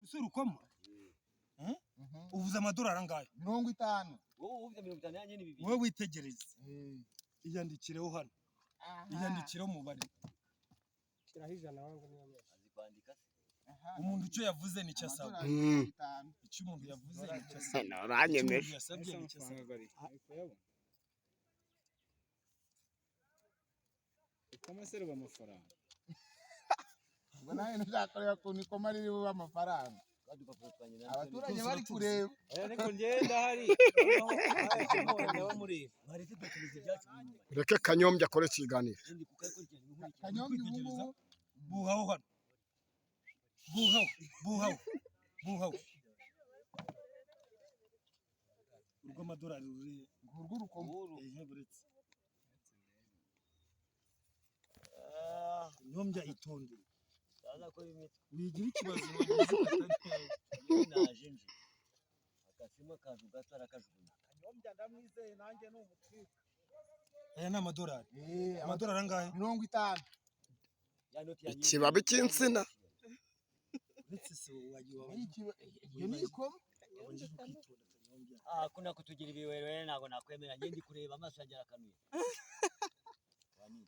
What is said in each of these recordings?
Si urukoma? Uvuze amadolari angahe? 50. Wowe uvuze 50, yanjye ni 2. Wowe witegereze, iyandikireho hano, iyandikireho umubare. Shyiraho 100 wangu, niyo menshi. Azi kwandika se? Umuntu icyo yavuze nicyo asaba. Amadolari 50. Icyo umuntu yavuze nicyo asaba. Icyo Uranyemeje. umuntu yasabye Ese nicyo asaba. amafaranga ari ari kuyabona? Ikoma se riba amafaranga? Ubwo nawe ntuzakorera ukuntu ikoma riri bube amafaranga. Twa dupapuro twanjye Abaturage bari kureba. Ariko njyewe ndahari, ndaba mureba. Mwaretse tugakomeza ibyacu inyuma. Ureke Kanyombya akore ikiganiro. Ndi kukakurikirana inkurikirana. Kanyombya ubu ngubu. Buhaho hano, buhaho, buhaho, buhaho. Urw'amadolari ruri Ngurwo urukoma. Ehe, buretse. Kanyombya, itonde. Ndaza ko imitwe. Wigira ikibazo wagize atari Yewe, naje nje akasemo akantu gato arakajugunya. Kanyombya ndamwizeye, nanjye ni umutwika. Aya ni amadolari. Eh, Amadolari angahe? 50. Ya noti yanjye. Ikibabi cy'insina. Uretse se wagiye Iyo ni ikoma. wabanje ukitonda, Kanyombya. Ah, kuna kutugira ibiwerewere, ntabwo nakwemera. Njye ndi kureba, amaso yanjye arakanuye. Wani.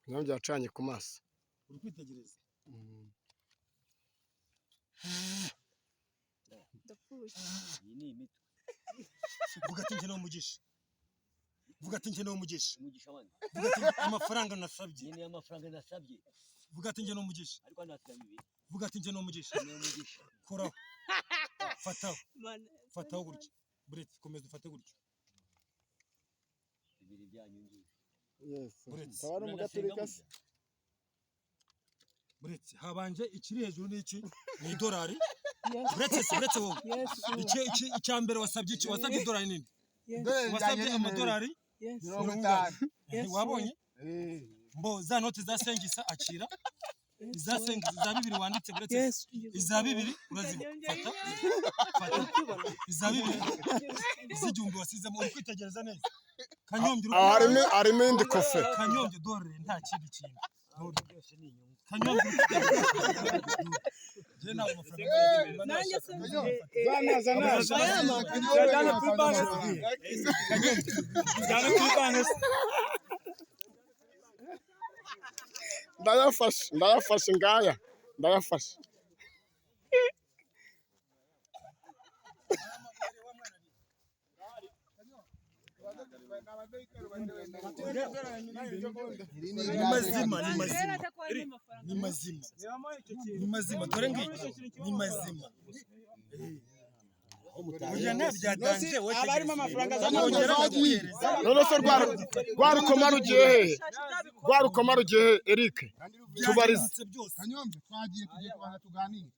Kanyombya yacanye ku maso. Uri kwitegereza? Ndapfuye. Iyi ni imitwe. Vuga ati nkeneye umugisha. Vuga ati nkeneye umugisha. Umugisha wanjye. Vuga ati amafaranga nasabye. Iyi ni amafaranga nasabye. Vuga ati nkeneye umugisha. Ariko hano hasigaye 2. Vuga ati nkeneye umugisha. Ni umugisha. Koraho, fataho. Mana. Fataho gutya, buretse, komeza ufate gutya. 2 byanyu ngiye. Buretse. Akaba ari umugaturika se? Buretse, habanje ikiri hejuru n'iki ni idolari. Buretse se, buretse wowe. Yesu. Iki icya mbere wasabye, iki wasabye idolari nini. Idolari ryanjye Wasabye ni amadolari Yesu. 50. Yesu. Wabonye? Eh. Mbo za noti za sengisa, akira iza sengisa za 2 wanditse, buretse. Yesu. Iza 2 urazifata, fata iza 2 iz'igihumbi wasizemo. Uri kwitegereza neza, Kanyombya? Uri Aho harimo indi kofe. Kanyombya, dore nta kindi kintu. Dore. Byose ni inyungu. Kanyombya, uri kwitegereza? Njye ntabwo amafaranga Nanjye se. Zana, zana. Jyana kuri banki se. Jyana kuri banki se. Ndayafashe, ndayafashe, ngaya ndayafashe. Ni mazima, ni mazima, ni mazima, ni mazima. Dore ngiki, ni mazima. Oya, nta byatanje. Haba harimo amafaranga. Nongera ndaguhereza. None se rwa rukoma rugiye hehe? Rwa rukoma rugiye hehe, Eric? Tubarize. Byahindutse byose. Kanyombya, twagiye, tugiye kubanza tuganire.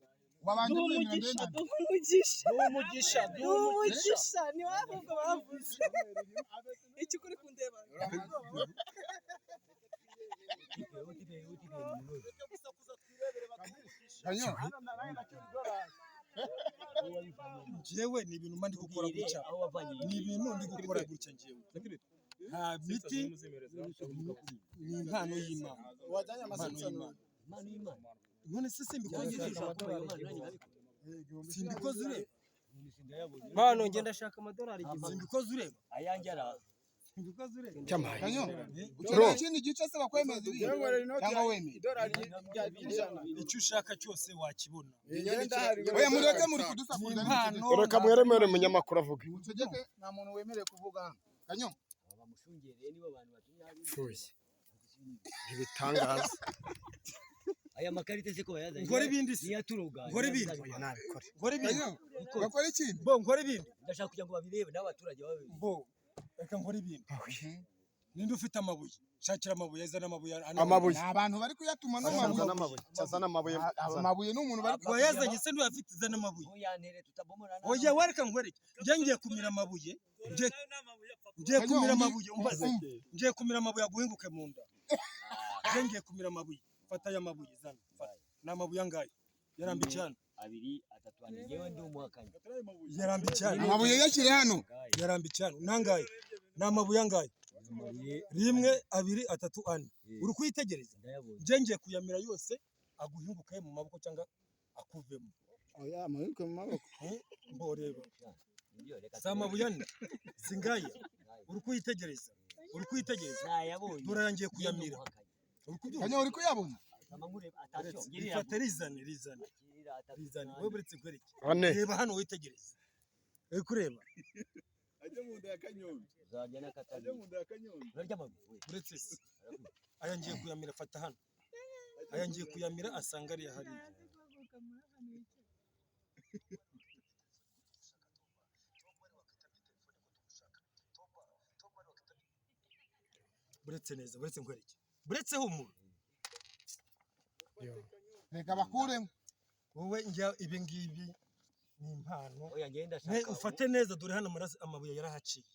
Wabanje Duha kwemera umugisha, mbere. duha umugisha. Duha umugisha. Duha umugisha. Ni wowe ahubwo bavuze. Iki kuri kundeba? Kanyombya. Njyewe ni ibintu mba ndi gukora gutya. Aho wavanye Ni ibintu ndi gukora gutya njyewe. Nta miti, ni impano y'Imana. Impano y'Imana. Impano y'Imana. None se simbikoze Yanjye ureba? ushobora kuba iyo mpano, nanjye nkabikora. Simbikoze ureba? Ndayabonye. Mpano, njye ndashaka amadolari 1000. Simbikoze ureba? Ayanjye araza. Simbikoze ureba? Cyamaye. Kanyombya, Bro. ukeneye ikindi gice se bakwemeza iriya cyangwa wemeye? Idolari ry'ijana. Icyo ushaka cyose wakibona. Oya, mureke, muri Ni kudusakuza. impano. Reka mweremere umunyamakuru avuge. Mucegeke, nta muntu wemerewe kuvuga hano. Kanyombya. Aba bamushungereye nibo bantu batumye hari. Pfuye, ntibitangaza. Aya makarita se ko bayazanye? Nkora ibindi se? Niyo aturoga. Nkora ibindi? Oya, nabikore. Nkora ibindi? Kanyombya, bakora ikindi. Bo, nkora ibindi. Ndashaka kugira ngo babirebe n'abaturage babe. Bo, reka nkora ibindi. Ninde ufite amabuye? Shakira amabuye, azana amabuye hano. Amabuye. Ni abantu bari kuyatuma no Azana mabuye. amabuye, azana amabuye. Amabuye ni umuntu bari Wayazanye se? Ntuyafite? Zana amabuye. Ntuyantere tutabomora. Oya, wareka nkwereke. Njye ngiye kumira amabuye. Ngiye kumira amabuye, umbaze. Ngiye kumira amabuye aguhinguke mu nda. Njye ngiye kumira amabuye. Fata aya mabuye, zana. Fata. Ni amabuye angahe? Yarambitse hano. 2, 3, 4. Njyewe ndi umuhakanyi. Yarambitse hano. Amabuye yashyire hano. Yarambitse hano. Nangahe? Ni amabuye angahe? 1, 2, 3, 4. Uri kuyitegereza? Ndayabonye. Njye ngiye kuyamira yose aguhinguke mu maboko cyangwa akuvemo. Oya, amahinguke mu maboko. Mboreba. Nibyo, reka Si amabuye ane. Singaya. Uri kuyitegereza. Uri kuyitegereza. Nayabonye. Dore yangiye kuyamira. Uri kubyumva? Kanyo uri kuyabona? Rifate rizane rizane. Rizane. Wowe buretse nkwereke. Ane. Reba hano witegereze. Uri kureba. Ajya mu nda ya Kanyombya. Uzarya n'akatari. Ajya mu nda ya Kanyombya. Urarya amabuye we. Uretse se. Aya ngiye kuyamira fata hano. Aya ngiye kuyamira asanga ariya hariya. Buretse neza, buretse nkwereke. Buretse humura. Reka bakuremo. Wowe njya ibi ngibi ni impano. Oya ngenda Ne shaka. ufate neza dore hano amaraso amabuye yarahaciye.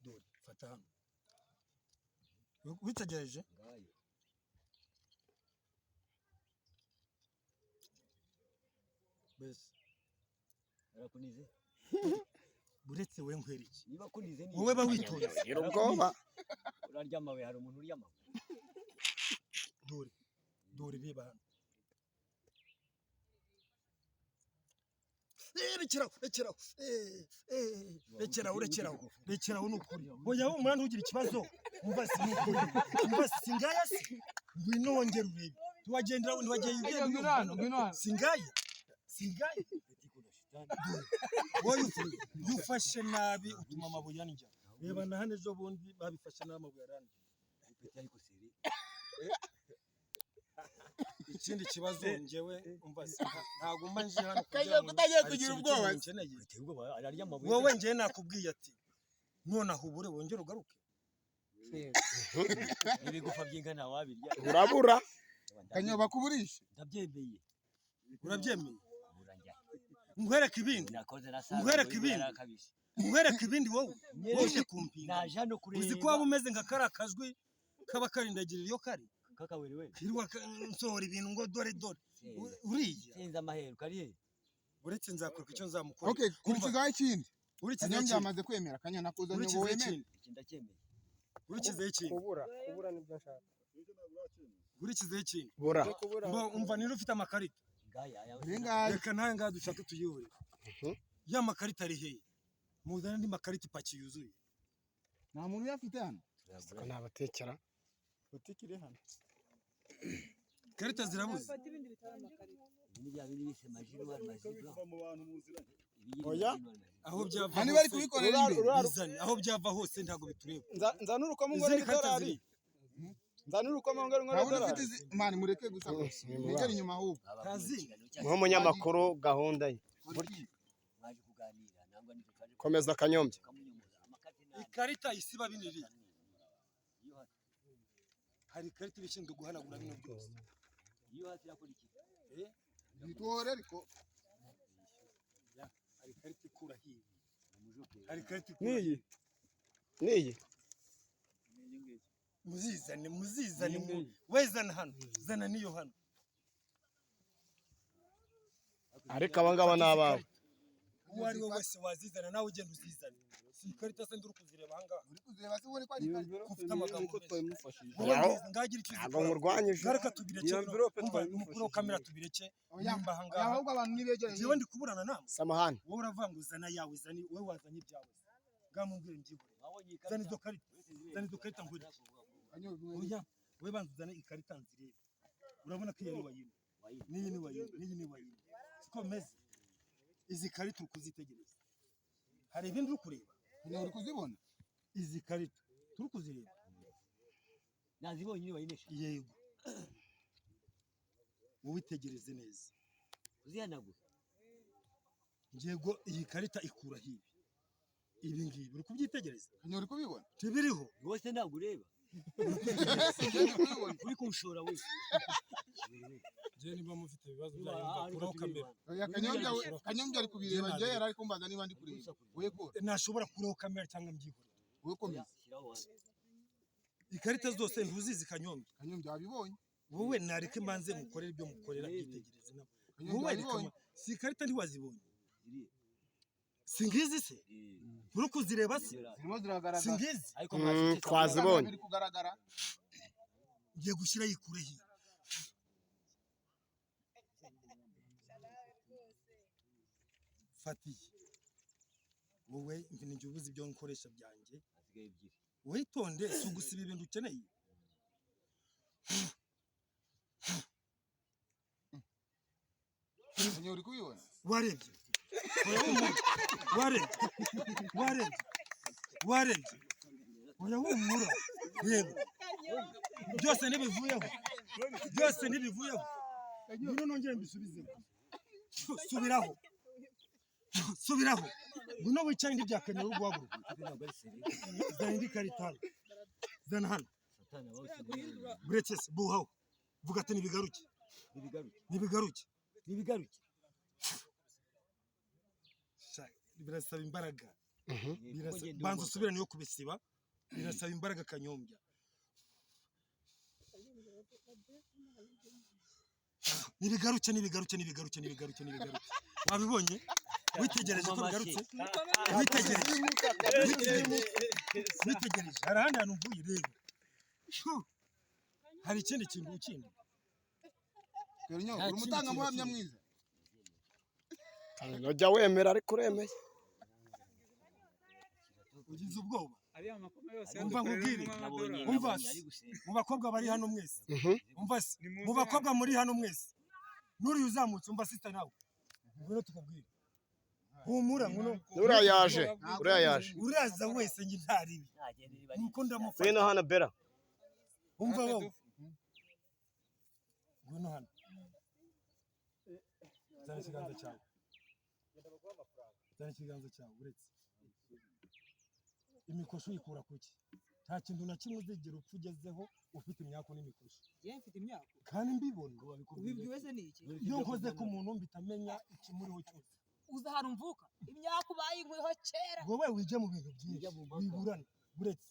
Dore fata hano. Witegereje? Ngayo. Bese. Arakunize. Buretse we nkwereke. Niba kunize ni. Wowe ba witonze. Gira ubwoba. Urarya amabuye, hari umuntu urya amabuye. Dore. Dore reba hano. Rekeraho, rekeraho. Rekeraho, rekeraho. Rekeraho ni ukuri. Oya wowe ntugire ikibazo. Umva si ni ukuri. Umva singaya si. Ngwino wongere urebe. Ntiwagendera ntiwagenda ugenda. Singaya. Singaya. Wowe iyo ufashe nabi utuma amabuye andya. Reba na hano ejo bundi babifashe nabi amabuye arandya. Ipeti ariko seri. Ikindi kibazo njyewe umva ntabwo mba nje hano Kanyo kutagiye kugira ubwoba. nkeneye. Biteye ubwoba ararya amabuye. Wowe njyewe nakubwiye ati nonaha ubure wongere ugaruke. Ibigufa by'inka ntawabirya. Urabura. Kanyo bakuburishe. Ndabyemeye. Urabyemeye? Urarya. Nkwereke ibindi. Nakoze na sara. Nkwereke ibindi. Nkwereke ibindi wowe. Wowe uje kumpinga. Naje hano kureba. Uzi ko waba umeze nka kariya kajwi kaba karindagirira iyo kari. Kakaweri we. Kirirwa nsohora ibintu ngo dore dore. Uriya. Sinzi amaheru kari he? Uretse nzakwereka icyo nzamukora. Okay, kurikizaho ikindi. Urikizaho Kanyombya ikindi. yamaze kwemera. Kanyo nakuzanye ngo Urikizaho wemere. ikindi. Iki ndacyemeye. Urikizaho ikindi. Kubura, kubura nibyo nshaka. Urikizaho ikindi. Bura. Kubura. Umva niba ufite amakarita. Ngaya aya. Ringaye. Reka nawe ngaha dushake tuyihorere. Ya makarita ari hehe? Muzane andi makarita ipaki yuzuye. Nta muntu uyafite hano. Ko nabatekera. Butike iri hano. Ikarita zirabuze. Nafata ibindi bitari amakarita. Ibi ni bya bindi bise majinwari majibwa. Biva mu bantu muziranye. Oya. Aho byava Hano bari hose kubikorera imbere. bizane. Aho byava hose ntabwo bitureba. Nzana urukoma ngore Izindi karita idolari. ziri. Nzana urukoma ngore Nta wundi ufite idolari. izi mani mureke gusa. Mwegere inyuma ahubwo. Ntazi. Nk'umunyamakuru gahunda ye. Mwaje kuganira nangwa nitwe twaje Komeza Kanyombya. kukamunyomoza amakati nani. Ikarita isiba biniri. Hari ikarita ibishinzwe guhanagura bino byose. Iyo hasi yakora iki? Nitwore ariko. Hari ikarita ikura hibi. Hari ikarita ikura. Niyi. Niyi. Muzizane, muzizane. We zana hano. Zana niyo hano. Ariko aba ngaba ni abawe. Uwo ari we wese wazizana nawe ugenda uzizane. Si ikarita se nduri kuzireba aha ngaha. Uri kuzireba se ubone ko ari ikarita. Ufite amagambo menshi. Aho. Ngagira icyo Ntabwo nkurwanyije. Ngaruka tubireke. Iyo envelope Umva twayimufashije. umukuru wa kamera tubireke. Oya. Nimba aha Oya, ngaha. ahubwo abantu nibegereye. Njyewe ndi kuburana namwe. Samahani. Wowe uravuga ngo zana yawe zana wowe wazanye ibyawe. Ngaha mumbwire mbyihorere. Wabonye Zana ikarita. izo karita. Zana izo karita nkwereke. Kanyo bimwe. Oya, wowe banza uzane ikarita nzirebe. Urabona ko iyi ari wayine. N'iyi ni wayine, n'iyi ni wayine. Siko bimeze. Izi karita uri kuzitegereza. Hari ibindi uri kureba. Kanyo uri kuzibona? Izi karita turi kuzireba. Nazibonye ni wayinesha. Yego. Wowe itegereze neza. Uzihanagura. Yego iyi karita ikura hibi. Ibi ngibi uri kubyitegereza. Kanyo uri kubibona? Tibiriho. Rwose ntabwo ureba. Uri kubibona? Uri kunshora we. Njye niba mufite ibibazo Niba byanyu ariko mvakuraho kamera. Oya, Kanyombya we- Kanyombya ari kubireba. Njyewe yari ari kumbaza niba ndi kureba. Wowe kora. Nashobora kuraho kamera cyangwa mbyihorere. Wowe komeza. Shyiraho hano. Ikarita zose ntuzizi Kanyombya. Kanyombya wabibonye. Wowe nareke mbanze mukorere ibyo mukorera byitegereze nabo. Kanyombya Wowe reka wabibonye. si ikarita ntiwazibonye. Ziriya. Si ngizi se? Uri kuzireba se? Zirimo ziragaragara. Si ngizi? Ariko mwacecetse Twazibonye. Biri kugaragara. Ngiye gushyira yikure hiya. Fatiye. Wowe njye ubuze ibyo nkoresha byanjye. Hasigaye ebyiri. Witonde, si ugusiba ibintu ukeneye. Kanyo uri kubibona? Warebye. Oya humura. Warebye. Warebye. Warebye. Oya humura. Reba. Byose ntibivuyeho. Byose ntibivuyeho. Ngwino nongere mbisubizeho. Subiraho. Subiraho. Ngwino wicare ntibyakemera uri guhaguruka. Ntabwo ari seri. Zana indi karita hano. Zana hano. Satani aba awusigaye. Buretse se buhaho. Vuga ati nibigaruke. Nibigaruke. Nibigaruke. Nibigaruke. Sha, birasaba imbaraga. Kuko ngenda Banza ubona. usubirane yo kubisiba. Birasaba imbaraga Kanyombya. Nibigaruke, nibigaruke, nibigaruke, nibigaruke, nibigaruke. Wabibonye? Witegereje ko bigarutse? Witegereje. Witegereje. Witegereje. Hari ahandi hantu mvuye reba. Phew. Hari ikindi kintu ukindi. Kanyo Nta uri kindi umutangabuhamya kintu mwiza. Ntujya wemera ariko uremeye. Ugize ubwoba. Ariya makoma yose Umva nkubwire. Nabonye Umva nabonye se. ari gusenga. Mu bakobwa bari hano mwese. Umva se. Ni muze Mu bakobwa muri hano mwese. Nuriya uzamutse umva sister nawe. Ngwino tukubwire. Humura ngwino. Uriya yaje, uriya yaje. Uraza wese njye ntaribi. Nagende niba ari Nuko ndamufata. Ngwino hano Bera. Umva wowe. Ngwino hano. Zana ikiganza cyawe. Zana ikiganza cyawe uretse. Imikoshi uyikura kuki? Nta kintu na kimwe uzigera upfa ugezeho ufite imyaku n'imikoshi. Njye mfite imyaka. Kandi mbibona. Ubibwiwe se ni iki? Iyo nkoze ku muntu mpita menya ikimuriho cyose. Uza ahantu mvuka. Imyaka ubayinkweho kera. Wowe wijya mu bintu byinshi Wijya mu mpaka. wiburana uretse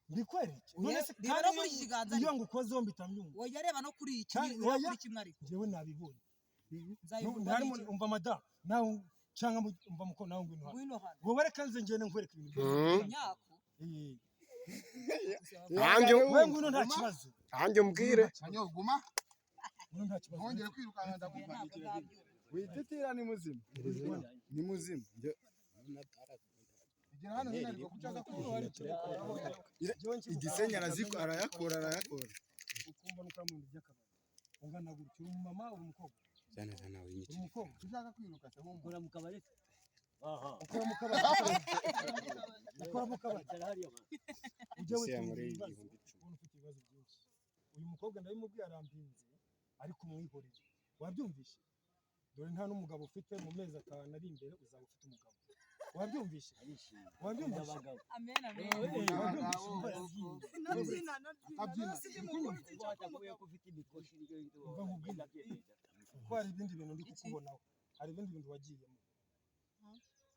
mbikwereke. Oya, None se reba kandi no kuri iki kiganza iyo ngukozeho mpita mbyumva. Oya reba no kuri iki. Kandi Reba oya. kuri kimwe ariko. Njyewe nabibonye. Nzayivugwa Ntari n'iki? umva madamu nawe cyangwa umva muko nawe ngwino hano. Ngwino hano. Wowe reka nze ngende nkwereke ibintu byose. Imyaka. Eh. Nanjye Wowe ngwino nta kibazo. nanjye umbwire. Kanyo guma. Ngwino nta kibazo. Ntongere kwirukanka ndagufata. Ntabwo nzabyumva. Wititira ni muzima. Ni muzima. Igera hano hino ariko kuki aza kwiruka? Igisenyi araziko arayakora arayakora. Ukumva nuko ari mu bintu by'akabari. Ungana gutya uri umumama uri umukobwa. Zana zana Uri winyikire. umukobwa. Ushaka kwiruka se humura. Ukora mu kabari se? Aha. Ukora mu kabari. Ukora mu kabari. Icara hariya man. Ujye Ese witonda yankoreye ibibazo. 10,000. Ubona ufite ibibazo byinshi. Uyu mukobwa ndabimubwiye arampinze ariko umwihorere. Wabyumvishe? Dore nta n'umugabo ufite mu mezi 5 ari imbere uzaba ufite umugabo. Wabyumvishe? Arishimye. Wabyumvishe? Abagabo. Amen amen. Wabyumvishe? Umva Nabyina nabyina. Akabyina. Sindi mukuru sinshaka Watakuye umugabo. ko ufite imikoshi nibyo bita Umva nkubwire. ndabyemeza. Ko hari ibindi bintu ndi kukubonaho. Hari ibindi bintu wagiyemo.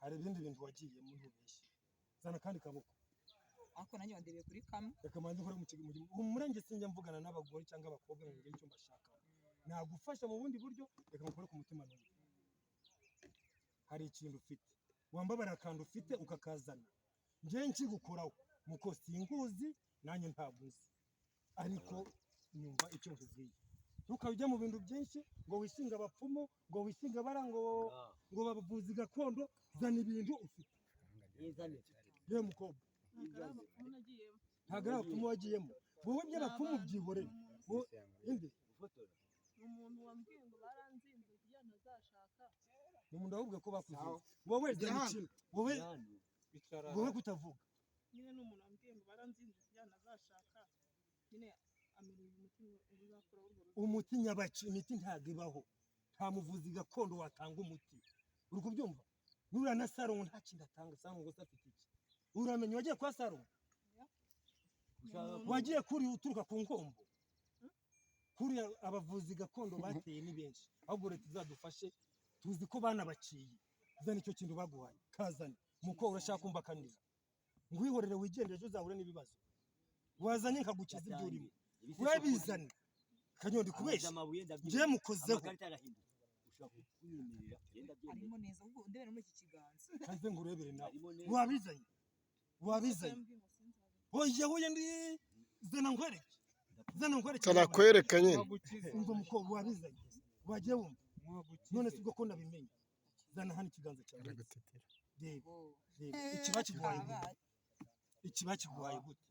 Hari ibindi bintu wagiyemo ntubeshye. Zana akandi kaboko. Ariko nanjye wandebeye kuri kamwe. Reka manze nkore mu kigo mu murenge sinjya mvugana n'abagore cyangwa abakobwa ngo ngire icyo mbashakaho. Nagufasha mu bundi buryo, reka nkukore ku mutima numve. Hari ikintu ufite. Wambabara akantu ufite ukakazana. Njye nkigukoraho. Muko sinkuzi nanjye ntabwo uzi. Ariko nyumva icyo nkubwiye. Ntukajye mu bintu byinshi ngo wishinge abapfumu, ngo wishinge abara ngo ngo bavuzi gakondo, zana ibintu ufite. Yizane. Yewe mukobwa, ntabwo ari abapfumu wagiyemo. Wowe by'abapfumu byihorere. Wowe inde? Gufotora. Umuntu wambwiye ngo baranzinze kugira ntazashaka. Ni umuntu ahubwo ko bakuzinze. Wowe zana ikintu. Wowe Hano. wowe kutavuga. Nyine ni umuntu wambwiye ngo baranzinze kugira ntazashaka. Nyine amereye umutima uzakuraho urwo rugo. Umuti nyabaci, imiti ntabwo ibaho. Nta muvuzi gakondo watanga umuti. Uri kubyumva? Nuriya na Salomo nta kintu atanga. Salomo gusa afite iki? Uramenya wagiye kwa Salomo? Ushaka Wagiye kuri uturuka ku nkombo? Kuriya abavuzi gakondo bateye ni benshi. Ahubwo leta izadufashe tuzi ko banabaciye. Zana icyo kintu baguhaye. Kazane. Muko urashaka kumva kanira. Ngwihorere wigendere ejo uzahure n'ibibazo. Wazanye nkagukiza ibyo urimo. Urabizana. Kanyondi kubeshya. Amabuye ndabyemera. Njye mukozeho. Amakarita arahinduka. Ushaka kunyemerera genda byemera. Harimo neza ahubwo ndebera muri iki kiganza. Kaze ngurebere nawe. Harimo neza. Wabizanye. Wabizanye. Yambwiye ngo sinzabe. Oya oya ndi zana nkwereke. Zana nkwereke. Turakwereka nyine. Umva mukobwa, wabizanye, wagiye wumva. None si bwo ko nabimenye? Zana hano ikiganza cyawe. Reba, reba ikiba kiguhaye gute? Ikiba kiguhaye gute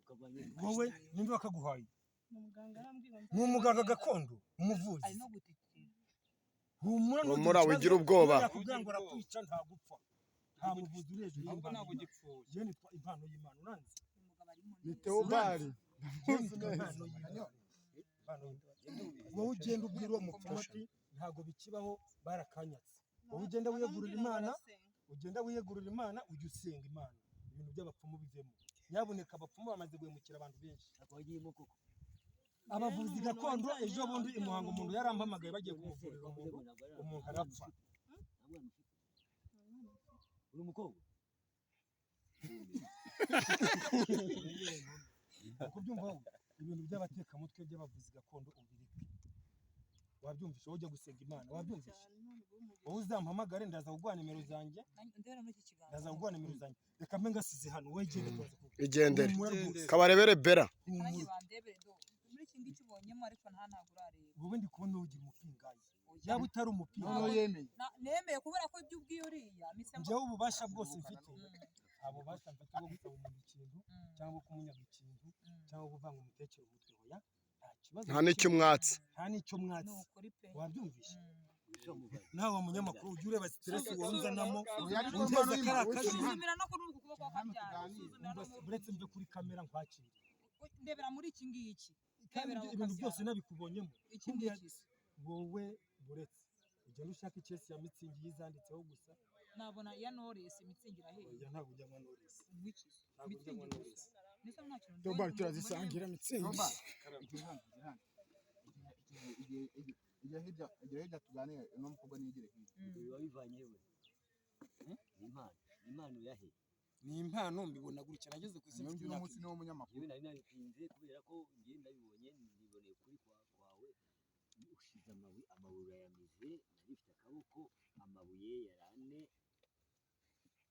wowe? Ninde wakaguhaye? Ni umuganga arambwira ngo Ni umuganga gakondo, umuvuzi. ari no gutitira. Humura, ntugire Humura, ikibazo. wigira ubwoba. Niba yakubwira ngo arakwica, ntagupfa. Nta muvuzi uri hejuru Ahubwo y'impano ntabwo y'Imana. ugipfuye. Njyewe nitwa impano y'Imana, uranzi? Umugabo arimo. Ni Theobald. Njyewe nitwa impano y'Imana. Impano y'Imana. Wowe ugenda ubwira uwo mupfumu ati ntabwo bikibaho, barakanyatse. Wowe ugenda wiyegurira Imana, ugenda wiyegurira Imana, ujya usenga Imana, ibintu by'abapfumu bivemo nyabuneka. Abapfumu bamaze guhemukira abantu benshi. Wagiyemo koko? Abavuzi gakondo, ejo bundi i Muhanga umuntu yarampamagaye, bagiye kumuvurira umuntu, umuntu arapfa. Uri umukobwa? Kubyumva wowe, ibintu by'abatekamutwe by'abavuzi gakondo ubireke. Wabyumvishe? Wowe ujya gusenga Imana, wabyumvishe? Wowe uzampamagare, ndaza kuguha nimero zanjye. Ndebera muri iki kiganza. Ndaza kuguha nimero zanjye. Reka mbe ngasize hano, wowe genda, tubaze kuvuga. Igendere. Humura rwose. Kabarebere bera. Nanjye Humura. bandebere do muri iki ngiki ubonyemo, ariko ntabwo urareba. Wowe ndi kubona ugira umupingayi, yaba utari umupingayi. Noneho yemeye. Nemeye kubera ko ibyo ubwiye uriya mise. Njyewe ububasha bwose mfite, nta bubasha mfite bwo gusaba umuntu ikintu cyangwa kumunyaga ikintu cyangwa kuvanga umutekero umutwe. Hoya, nta kibazo. Nta n'icyo umwatsi. Nta n'icyo Ni mwatsi. ukuri pe. Wabyumvishe? Wishomugaye. Nawe wa munyamakuru, ujya ureba stress wonzanamo Oya, ariko unteza impano kariya y'Imana. kazi. Usuzumira no kuri uku kuboko Hano kabyara tuganire. usuzumira no muri Uretse mve kuri kamera nkwakire. Ndebera muri iki ngiki. Kandi Ndebera. ibyo ibintu byose nabikubonyemo. Iki ngiki se? Wowe buretse ugenda ushaka ikesi ya Mützig yizanditseho gusa. Nabona iya Knowless, Mützig iraheye. Oya, ntabwo ujya nywa Knowless. Ngwiki? Ntabwo ujya Mützig nywa gusa. Knowless. Nese nta kintu. Theobald, turazisangira Mützig. Roba, igira hano, igira hano. Igira hirya, igira hirya tuganire uno mukobwa niyigire hirya. Ibyo biba bivanye hewe? Ni impano, ni impano yahe? Ni impano, mbibona gutya, nageze ku isi Niyo mfite ngiyo uno imyaka munsi niwo munyamakuru. Yewe nari nabipinze kubera ko njye ndabibonye, niboneye kuri kwawe ushize amabuye, amabuye urayamize. Nari mfite akaboko, amabuye yari ane,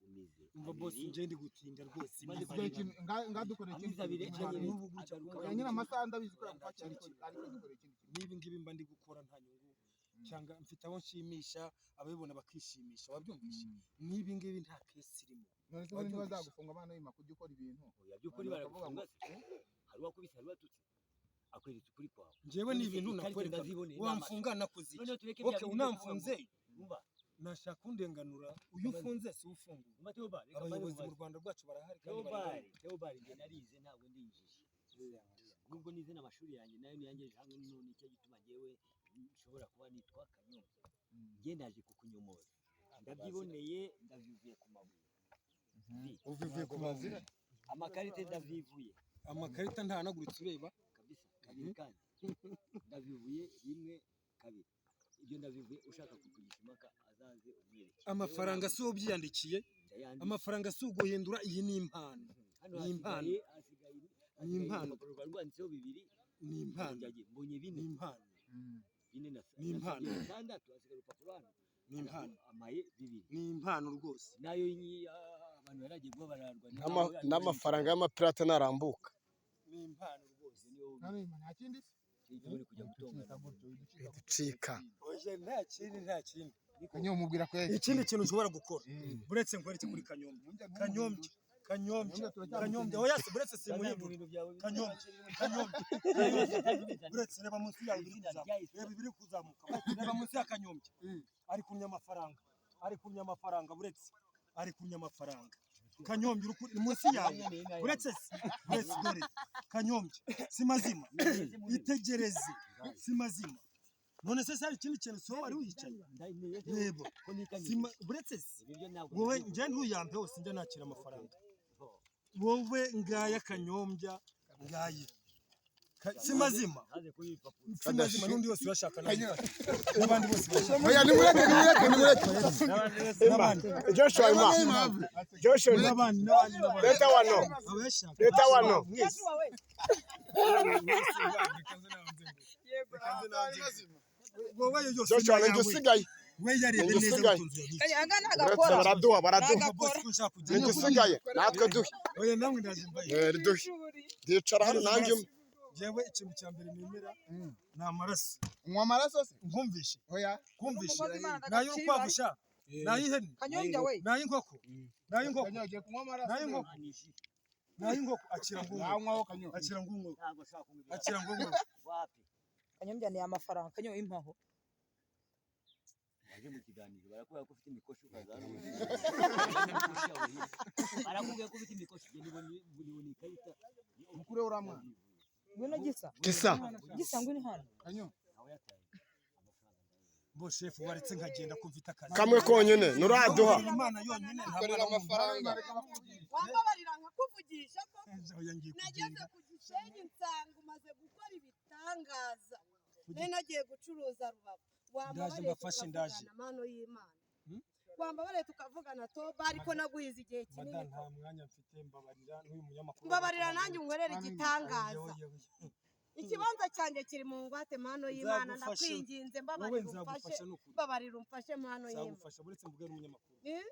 umize Umva boss, abiri. njye ndi gutinda rwose. Maze Dore ikintu ngadukorera ikindi Amize abiri kintu. anyeretse N'ubu gutya agaruka. Oya nyine, amasaha ndabizi ko yagufasha, ariko dukorera ikindi kintu. N'ibi ngibi mba ndi gukora nta nyungu cyangwa mfite aho nshimisha, ababibona bakishimisha. Wabyumvishe? N'ibi ngibi nta case irimo. None se ubundi ntibazagufunga abana b'imaka ujya ukora ibintu? Oya, by'ukuri Abantu bakavuga baragufunga ngo se? Hari uwakubise, hari uwatutse, akweretse ukuri kwawe. Njyewe ni ibintu Ikarita nakwereka. ndaziboneye n'amaso. Wamfunga nakoze iki? Noneho tureke bya Okay, bindi byo kuvuga ngo unamfunze umva. Nashaka undenganura, uyu ufunze si ufunguye. Umva Theobald, reka mbanze Abayobozi mu nkubaze. Rwanda rwacu barahari kandi barahari. Theobald, Theobald, njye narize, ntabwo ndi injiji. Nubwo nize n'amashuri yanjye nayo niyangejeje hano, none nicyo gituma njyewe nshobora kuba nitwa Kanyombya. Njye naje kukunyomoza, ndabyiboneye, ndabivuye ku mabuye. Uvuye ku mabuye. Amakarite ndavivuye. Amakarita ntahanaguritse, ureba. Kabisa, kabiri kandi ndavivuye, rimwe, kabiri, ibyo ndabivuye. Ushaka kukugisha impaka azaze umwereke. Amafaranga si ubyiyandikiye. Ndayanditse. Amafaranga si uguhindura, iyi ni impano. Hano Ni impano. hasigaye Ni hasigaye impano. urupapuro rwari rwanditseho bibiri. Ni impano. Mbonye, mbonye bine. Ni impano. Bine na Ni impano. nasigaye bitandatu, hasigaye urupapuro hano. Ni impano. Amaye bibiri. Ni impano rwose. Nayo abantu baragiye kuba bararwa. N'amafaranga y'amapirate ntarambuka. Ni impano rwose. None nta kindi se? Kujya gutongana. Gutyo widucika. Ducika. Oya, nta kindi, nta kindi. Kanyombya, umubwira ko Ikindi kintu ushobora gukora, buretse nkwereke kuri Kanyombya, Kanyombya, Kanyombya, Kanyombya. Oya se, buretse simuhindura. Kanyombya, Kanyombya, buretse reba munsi yawe biri kuzamuka, reba ibiri kuzamuka, reba munsi ya Kanyombya. Ari kumya amafaranga, ari kumya amafaranga, buretse ari kumya amafaranga. Kanyombya, uri munsi yawe, buretse se, buretse dore Kanyombya si mazima, itegereze, si mazima. None se hari ikindi kintu? Si wowe wari wicaye? Reba buretse se, wowe njye ntuyampe hose, njya nakira amafaranga. Wowe ngaya Kanyombya, ngaye si mazima, si mazima. N'undi wese urashaka nayifata, n'abandi bose barashaka. Oya, nimureke, nimureke, nimureke. N'abandi. Joshua ima. Joshua ima. N'abandi, n'abandi, n'abandi. Leta wano. Abayashaka. Leta wano. Mwese. Wowe yose Joshua ni ninjye ayawe. usigaye. We yarebe Ninjye neza usigaye. witonze uyabike. Aya Uretse nagakora. baraduha, baraduha. Nagakora. Boss, ko nshaka kugenda. Ninjye usigaye. Natwe duhe. Oya, namwe ndaje mbaye. Eh, duhe. Ndicara hano nanjye umwe. Jewe ikintu cya mbere nemera ni amaraso. Unywa amaraso se? Nkumvishe. Oya. Nkumvishe. Umukozi Imana N'ay'urukwavu sha. N'ay'ihene. Kanyombya we. N'ay'inkoko. N'ay'inkoko. Kanyo, ugiye kunywa amaraso? N'ay'inkoko. N'ay'inkoko. Akira ngunywe. Wanywaho, Kanyo. Akira ngunywe. Ntabwo nshobora kunywa ibyo. Akira ngunywe. Wapi. Kanyombya ni amafaranga. Kanyombya, impaho. Waje mu kiganiro barakubwira ko ufite imikoshi, ukaza hano imikoshi yawe hirya. Barakubwira ko ufite imikoshi, njye nibona ikarita. Mukure uriya mwana. Ngwino Gisa. Gisa. Gisa, ngwino hano. Kanyo. Nawe yataye amafaranga. Bo shefu, waretse nkagenda ko mfite akazi. Kamwe konyine nuraduha. Imana yonyine nta Korera mwana. amafaranga. Wambabarira nkakuvugisha ko Oya, ngiye nageze kugenda. ku Gisenyi nsanga umaze gukora ibitangaza. Nari nagiye gucuruza Rubavu. Wambabariye Mbafashe, ndaje. tukavugana, mano y'Imana? Hmm? Wambabariye tukavugana, Toba, ariko naguhize igihe kinini. Mada, nta mwanya mfite, mbabarira n'uyu munyamakuru. Mbabarira nanjye unkorere igitangaza. Oya, oya, oya. Ikibanza cyanjye kiri mu ngwate, mano y'Imana. Nzagufasha. Ndakwinginze, Wowe mbabarira umfashe. nzagufasha n'ukuri. Mbabarira umfashe, mano y'Imana. Nzagufasha, buretse mvuge n'umunyamakuru. Eh?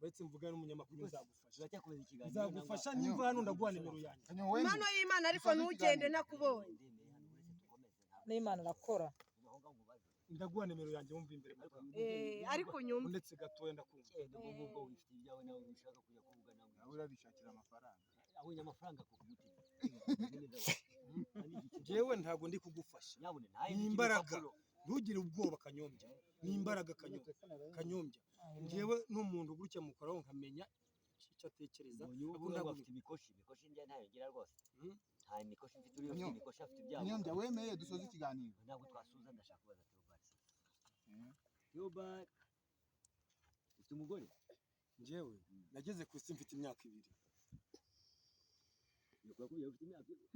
Uretse mvuge n'umunyamakuru, nzagufasha. Turacyakomeza ikiganiro. Nzagufasha, nimva hano ndaguha nimero yanjye. Kanyo, wemye. Mano y'Imana, ariko ntugende ntakubonye. N'Imana arakora. Ndaguha nimero yanjye, wumva imbere madamu. Eh, ariko unyumve. Ndetse gatoya ndakumva. Ubwo ngubwo wifite ibyawe, nawe ushaka kujya kuvuga nawe. Nawe urabishakira amafaranga. Abonye amafaranga ku mutima. Jewe ntabwo ndi kugufasha. Nyabune ntaye. Ni imbaraga. Ntugire ubwoba, Kanyombya. Ni imbaraga, Kanyombya. Kanyombya, njyewe n'umuntu gutya mukoraho nkamenya icyo atekereza. Ubu Ntabwo afite imikoshi, imikoshi njye ntayo ngira rwose. Hmm? Nta mikoshi mfite, uriya ufite imikoshi afite ibyago. Kanyombya, wemeye dusoze ikiganiro. Ntabwo twasuza, ndashaka kubaza Theobald. Theobald, ufite umugore? Njyewe nageze ku isi mfite imyaka 2. Nyoko yakubwiye ufite imyaka ibiri?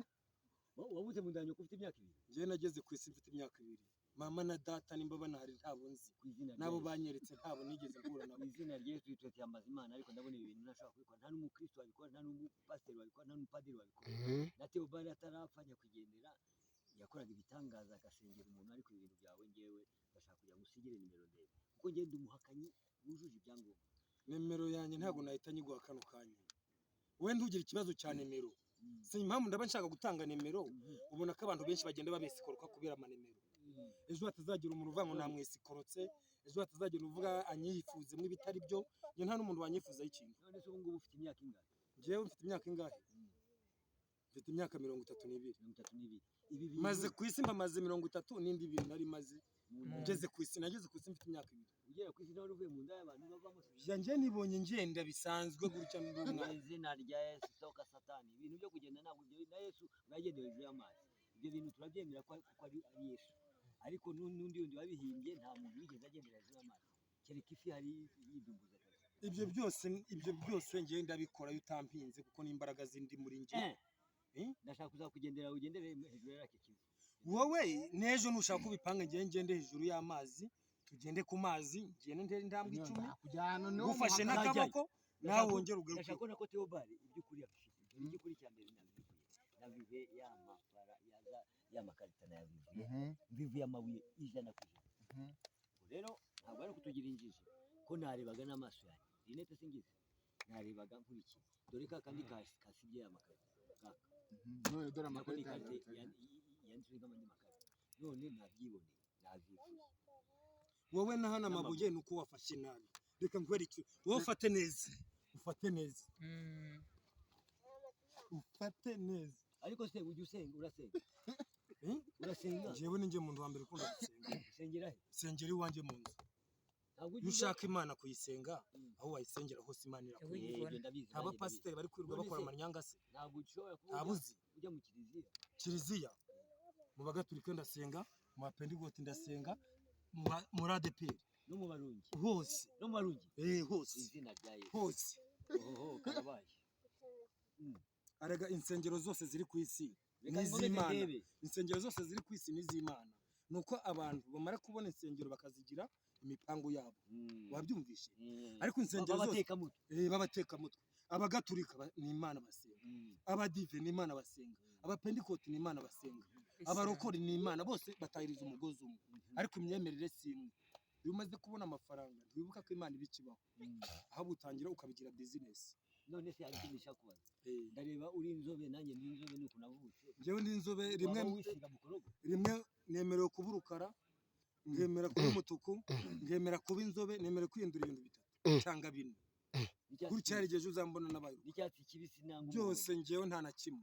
Wabuze mu nda ya nyoko ufite imyaka 2? Njyewe nageze ku isi mfite imyaka 2. Mama na data nimba banahari ntabo nzi. Ku izina rya Nabo Yesu. banyeretse ntabo nigeze mpura nabo. Mu izina rya Yesu tuyambaza Imana, ariko ndabona ibi bintu ntashobora kubikora, nta n'umukristo wabikora, nta n'umupasiteri wabikora, nta n'umupadiri wabikora. Na Theobald atarapfa nyakwigendera yakoraga ibitangaza, agasengera umuntu, ariko ibi bintu byawe ngewe ndashaka kugira ngo usigire nimero ndende, kuko ngende umuhakanyi wujuje ibyangombwa. Nimero yanjye ntabwo nahita nyiguha kano kanya. Wowe ntugire ikibazo cya nimero. Si impamvu ndaba nshaka gutanga nimero, ubona ko abantu benshi bagenda babesikoroka kubera amanimero. Ejo hatazagira umuntu uvuga ngo namwesikorotse, ejo hatazagira uvuga anyifuzemo ibitari byo. Njye nta n'umuntu wanyifuzaho ikintu. None se ubu ngubu ufite imyaka ingahe? Njyewe mfite imyaka ingahe? Mfite imyaka 32. 32. Ibi bintu Maze ku isi mpamaze 30 n'indi ibiri nari maze mu nda. Ngeze ku isi, nageze ku isi mfite imyaka 2. Ugera ku isi nawe uvuye mu nda y'abantu bavamo se? Ya, njye nibonye ngenda bisanzwe gutya ndi Mu umwana. izina rya Yesu, sohoka Satani. Ibintu byo kugenda ntabwo ibyo, na Yesu mwagendeye hejuru y'amazi, ibyo bintu turabyemera ko kuko ari Yesu, ariko n'undi wundi wabihimbye, nta muntu wigeze agendera hejuru y'amazi kereka ifi hari yidumbuza kabisa. Ibyo byose njye ndabikora iyo utampinze, kuko n'imbaraga zindi muri njye. Eh. Eh? Ndashaka kuzakugendera, ugendere hejuru y'aka Kivu. Wowe n'ejo nushaka kubipanga, njye ngende hejuru y'amazi, tugende ku mazi, ngende ntere intambwe 10. Kujyana n'uwo Ngufashe muhaka- n'akaboko, nawe wongere ugaruke. Ndashaka kubona ko Theobald iby'ukuri afite. Dore iby'ukuri cya mbere nabivuye, nabivuye ya mafara yaza ya makarita nayabivuye, mbivuye amabuye 100%. Ubwo rero ntabwo ari ukutugira injiji, ko narebaga n'amaso yanjye, rinete singize, narebaga nkurikiye. Dore ka kandi kasibye ya makarita kaka. None dore Nako ni amakarita ikarita yagarutse. Yanditseho nk'andi makarita, none nabyiboneye, nabivuye. Wowe na hano amabuye ni uko wafashe nabi. Reka nkwereke, wowe ufate neza, ufate neza, ufate neza. Ariko se ujya usenga? Urasenga? Eh? Urasenga? Njyewe ni njye muntu wa mbere ukunda gusenga. Usengera he? Nsengera iwanjye mu nzu. Ntabwo Iyo ujya ushaka Imana kuyisenga, aho wayisengera hose Imana irakumva. Eh, ibyo ndabizi, Nta nanjye bapasiteri bari kwirirwa None bakora se- amanyanga se? Ntabwo ushobora kuba Ntabuzi ujya mu kiliziya? Kiliziya, mu bagatulika ndasenga, mu bapendigoti ndasenga, muri ADEPR. No mu Barungi? Hose. No mu Barungi? Eh, hose. Izina rya Yesu. Hose. Ohoho, karabaye. Arega insengero zose ziri ku isi Reka ni nkomeze iz'Imana. ndebe. Insengero zose ziri ku isi ni iz'Imana, ni uko abantu bamara kubona insengero bakazigira imipango yabo. Wabyumvishe? Ariko insengero zose B'abatekamutwe. Eh, b'abatekamutwe. Abagatulika ni Imana basenga, Abadive ni Imana basenga, Abapentikoti ni Imana basenga, Abarokori ni Imana, bose batahiriza umugozi umwe, ariko imyemerere si imwe. Iyo umaze kubona amafaranga ntiwibuka ko Imana iba ikibaho, ahubwo utangira ukabigira bizinesi. None se hari ikindi nshaka kubaza? Ndareba uri inzobe, nanjye ndi inzobe, nuko navutse. Njyewe ndi inzobe rimwe. Waba wisiga mukorogo? Rimwe nemerewe kuba urukara, nkemera kuba umutuku, nkemera kuba inzobe, nemerewe kwihindura ibintu bitatu cyangwa bine. N'icyatsi Gutya hari igihe ejo uzambona nabaye n'icyatsi kibisi nangwa byose, njyewe nta na kimwe,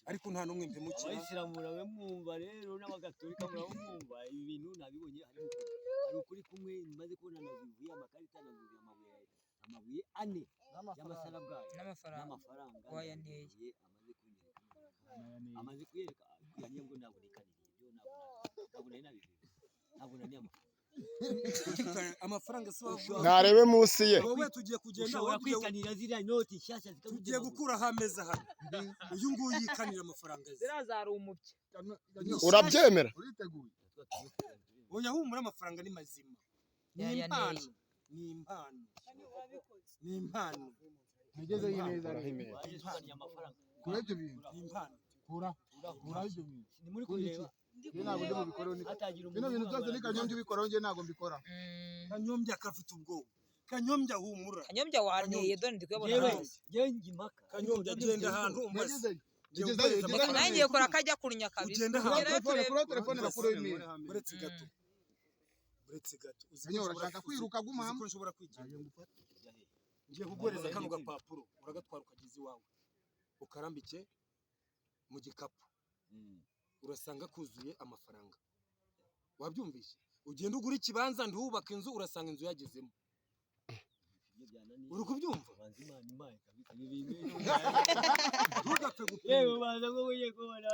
ariko nta n'umwe mpemukira. Abayisilamu murabamwumva rero, n'abagatolika murabamwumva. Ibi bintu nabibonye, harimo ukuri, hari ukuri kumwe maze kubona. Nazivuye amakarita, nazuzuye amabuye ane y'amasarabwayi N'amafaranga. N'amafaranga. Wayanteye. Ndayazuye, amaze kunyereka, amaze kuyereka kuya bwo ntabwo nikaniriye ibyo, ntabwo nari nabivuze, ntabwo nari amafaranga. Amafaranga si wavuga. Ntarebe munsi ye. Wowe tugiye kugenda. Ushobora Wowe tugiye kwikanira ziriya noti nshyashya tugiye zikagutemagura. gukuraho ameza hano, uyu nguyu yikanira amafaranga ze. Ziriya zari umubye. Urabyemera? Uriteguye? Oya, humura, amafaranga ni mazima, ni Yayanteye. impano, ni impano, ni impano. Ntigezeyo neza rero. Waje ukaniye amafaranga. Kura ibyo bintu. Ni impano. Kura. Kura ibyo bintu. Ni muri kubireba. Njye ntabwo ndi bubikoreho ni Hatagira bino bintu byose ni Kanyombya ubikoraho, njye ntabwo mbikora. Kanyombya akafite ubwoba. Kanyombya, humura. Kanyombya, wanteye, dore ndi kuyabona Yewe hano. njyewe njya impaka. Kanyombya, genda ahantu umbaze. Ntigezeyo. Ngiye Gezayo, gukohereza gezayo. amafaranga. Nanjye ngiye kora akajya kurunya kabisa. Ugenda Kura ahantu. Tugerayo telefone, turebe. kura telefone bakureho imwe. Uretse gato, uretse gato, uzi ko Kanyo, nshobora urashaka kwiruka, guma uzi hamwe. ko nshobora kwigira. Ngiye kuguhereza kano gapapuro, uragatwara ukageza iwawe, ukarambike mu gikapu, urasanga kuzuye amafaranga. Wabyumvise? Ugenda ugura ikibanza, ntiwubake inzu, urasanga inzu yagezemo. Ibyo byananiye. Uri kubyumva? Banza Imana impaye kabisa ibi bintu. Ntugapfe Yewe, gupinga. ubanza ngo ugiye kubona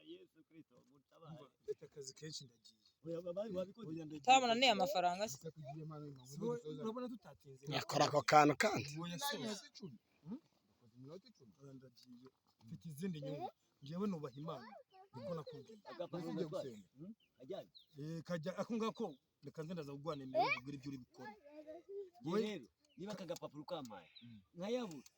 Yesu Kristo mutabare. Mfite akazi kenshi, ndagiye. Oya, wabikoze. Oya, ndagiye. Utabona ni amafaranga se? Ese kugiye impano y'Imana, Si wowe, urabona tutatinze? Yakora ako kantu kandi. Oya, Nayo soza. iminota 10. Dukoze iminota 10. Oya, ndagiye, mfite izindi nyungu. Njyewe nubaha Imana, niko nakubwiye. Agapapuro Ugiye gatwaye. gusenga. Kajyane. Eh, kajya ako ngako, reka nze ndaza kuguha nimero ubwire ibyo uri bukore. Njye rero niba aka gapapuro kampaye nkayabura,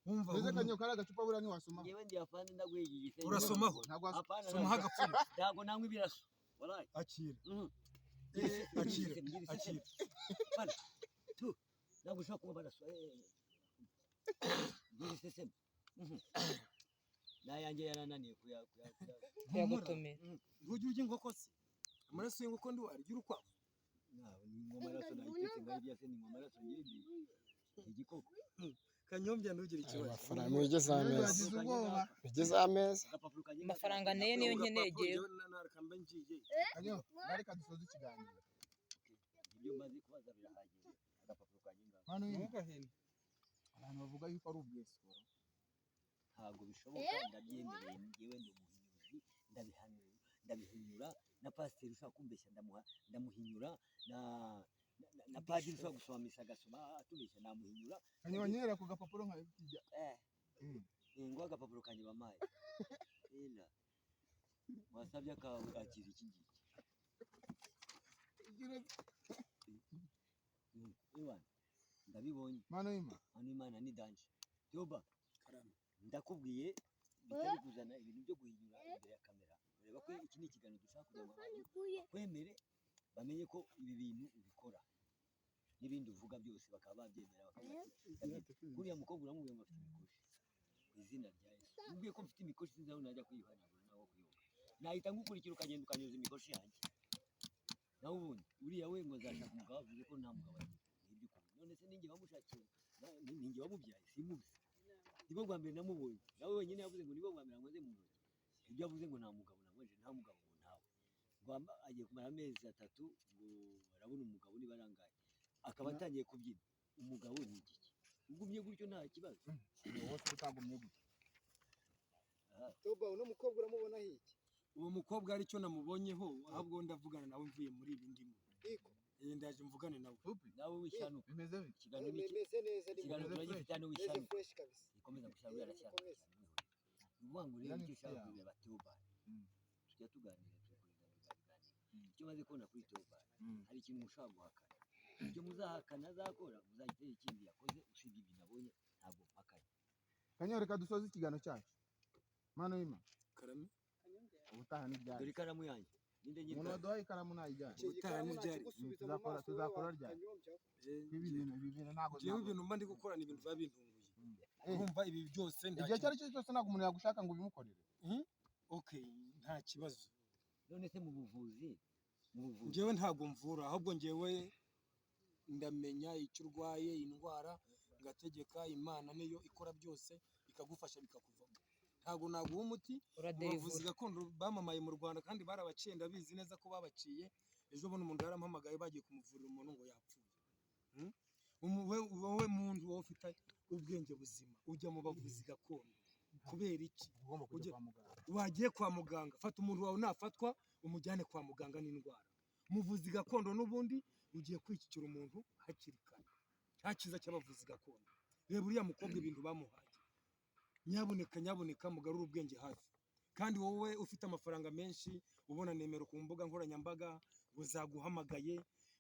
Wumva? Mbese Wumva. Kanyo, kariya gacupa buriya ntiwasomaho? Njyewe ndi afande, ndaguhiga igisenge. Urasomaho? Ntabwo wasoma. Apana. Somaho agapfunyika. Ntabwo nanywa ibiraso walayi. Akira. Mhm. Akira, akira. Bana, tu ntabwo ushobora kunywa amaraso. Ngira iseseme. N'ayanjye yarananiye Kuyagotomera. Ntujya urya inkoko se? Amaraso y'inkoko ndi warya urukwavu? Ntabwo ninywa amaraso, nayitetse nkayirya se? Ninywa amaraso ngende igikoko? Kanyombya, ntugire ikibazo. Amafaranga mugeze ameza. Yagize ubwoba. Mugeze ameza. Agapapuro kanjye. Amafaranga neye niyo nkeneye Agapapuro jyewe. njyewe nareka mbe ngiye. Kanyo, reka dusoze ikiganiro. Ibyo maze kubaza birahagije. Agapapuro kanjye ngako. Mpano y'Imana. Abantu bavuga yuko ari ubwesikoro. Ntabwo bishoboka, ndabyemereye. Njyewe ndi umuhinyuzi, ndabihanura, ndabihinyura. Na pasiteri ushobora kumbeshya ndamuha, ndamuhinyura. Na padiri ushobora gusoma misa agasoma atubeshya namuhinyura. Kanyo, wanyerera ku gapapuro nka kijya. Eh, ngo agapapuro kanjye bampaye ela wasabye akawe, akira iki ngiki. Ewana, ndabibonye. Mpano y'Imana. Hano Imana ni danger. Yoba, ndakubwiye bitari kuzana ibintu byo guhinyura imbere ya kamera. Ureba ko iki ni ikiganiro dushaka kugira ngo abantu bakwemere, bamenye ko ibi bintu ubikora n'ibindi uvuga byose bakaba babyemera, bakavuga ati "Ndabyemera." Kuriya mukobwa uramubwiye ngo afite imikoshi, ku izina rya Yesu ubwiye ko mfite imikoshi, sinzi aho najya kuyihanagura naho kuyoga, nahita ngukurikira ukagenda ukanyoza imikoshi yanjye. Naho ubundi uriya we ngo azashaka umugabo, avuze ko nta mugabo agira, ni iby'ukuri? None se ninjye wamushakiye? Ninjye wamubyaye? Simuzi, nibwo bwa mbere namubonye. Nawe wenyine yavuze ngo nibwo bwa mbere ankoze mu ntoki. Ibyo avuze ngo nta mugabo, namubajije nta mugabo, ngo ntawe, ngo agiye kumara amezi 3 ngo arabona umugabo niba arangaye, akaba atangiye kubyina. Umugabo ni igiki? Ugumye gutyo nta kibazo. Wowe se utagumye gutya. Toba, uno mukobwa uramubona hiki? Uwo mukobwa ari cyo namubonyeho, ahubwo ndavugana nawe mvuye muri ibi ndimo. Iko. Eh, ndaje mvugane nawe. Fupi. Nawe wishanuka. Bimeze bite? Ikiganiro ni iki? Meze neza ni Ikiganiro turagifite hano. Meze Wishanuka. fresh kabisa. Ikomeza gushyira yarashyana. Mukomeze. Ni ukuvuga ngo rero Iriya ni icyo inshuti ushaka yawe. kureba Theobald, tujya tuganira, turi kuganira ibiganiro. Icyo maze kubona kuri Theobald, hari ikintu mushobora guhakana, icyo muzahakana azakora muzagitera ikindi yakoze usibye ibyo nabonye, ntabwo mpakanye. Kanyo, reka dusoze ikiganiro cyacu. Mpano y'Imana. Karame. Ubutaha ni Dore ryari? ikaramu yanjye. Ninde Umuntu nyir'ikaramu? waduhaye ikaramu nayijyane. Iki Ubutaha gikaramu ni ryari? nakigusubiza mu Tuzakora maso tuzakora wowe ryari? wakanyombya. Ibi bintu ntabwo Njyewe ibintu mba ndi gukora ni ibintu biba bintunguye. Urumva ibi byose nta Igihe icyo ari cyo cyose ntabwo umuntu yagushaka ngo ubimukorere. Okay, nta kibazo. None se mu buvuzi Njyewe ntabwo mvura, ahubwo njyewe ndamenya icyo urwaye, indwara, ngategeka Imana niyo ikora byose, ikagufasha bikakuvamo. Ntabwo naguha umuti. Mu bavuzi Uraderivura. gakondo bamamaye mu Rwanda kandi barabaciye, ndabizi neza ko babaciye. Ejo bundi umuntu yarampamagaye, bagiye kumuvurira umuntu ngo yapfuye. Wowe muntu, wowe ufite ubwenge buzima, ujya mu bavuzi gakondo kubera iki? Ugomba kujya kwa muganga. Wagiye kwa muganga, fata umuntu wawe, nafatwa umujyane kwa muganga n'indwara. Umuvuzi gakondo n'ubundi ugiye kwicikira umuntu hakiri kare. Nta cyiza cy'abavuzi gakondo. Reba uriya mukobwa ibintu bamuhaye. Nyabuneka, nyabuneka, mugarure ubwenge hafi. Kandi wowe ufite amafaranga menshi, ubona nimero ku mbuga nkoranyambaga ngo zaguhamagaye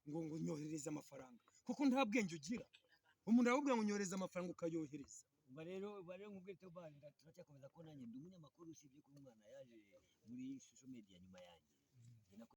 ngo nyoherereze amafaranga, kuko nta bwenge ugira. Umuntu arakubwira ngo nyohereze amafaranga, ukayohereza. Umva rero nkubwire Tobani, turacyakomeza ko nanjye ndi umunyamakuru, usibye ko umwana yaje muri social media nyuma yanjye.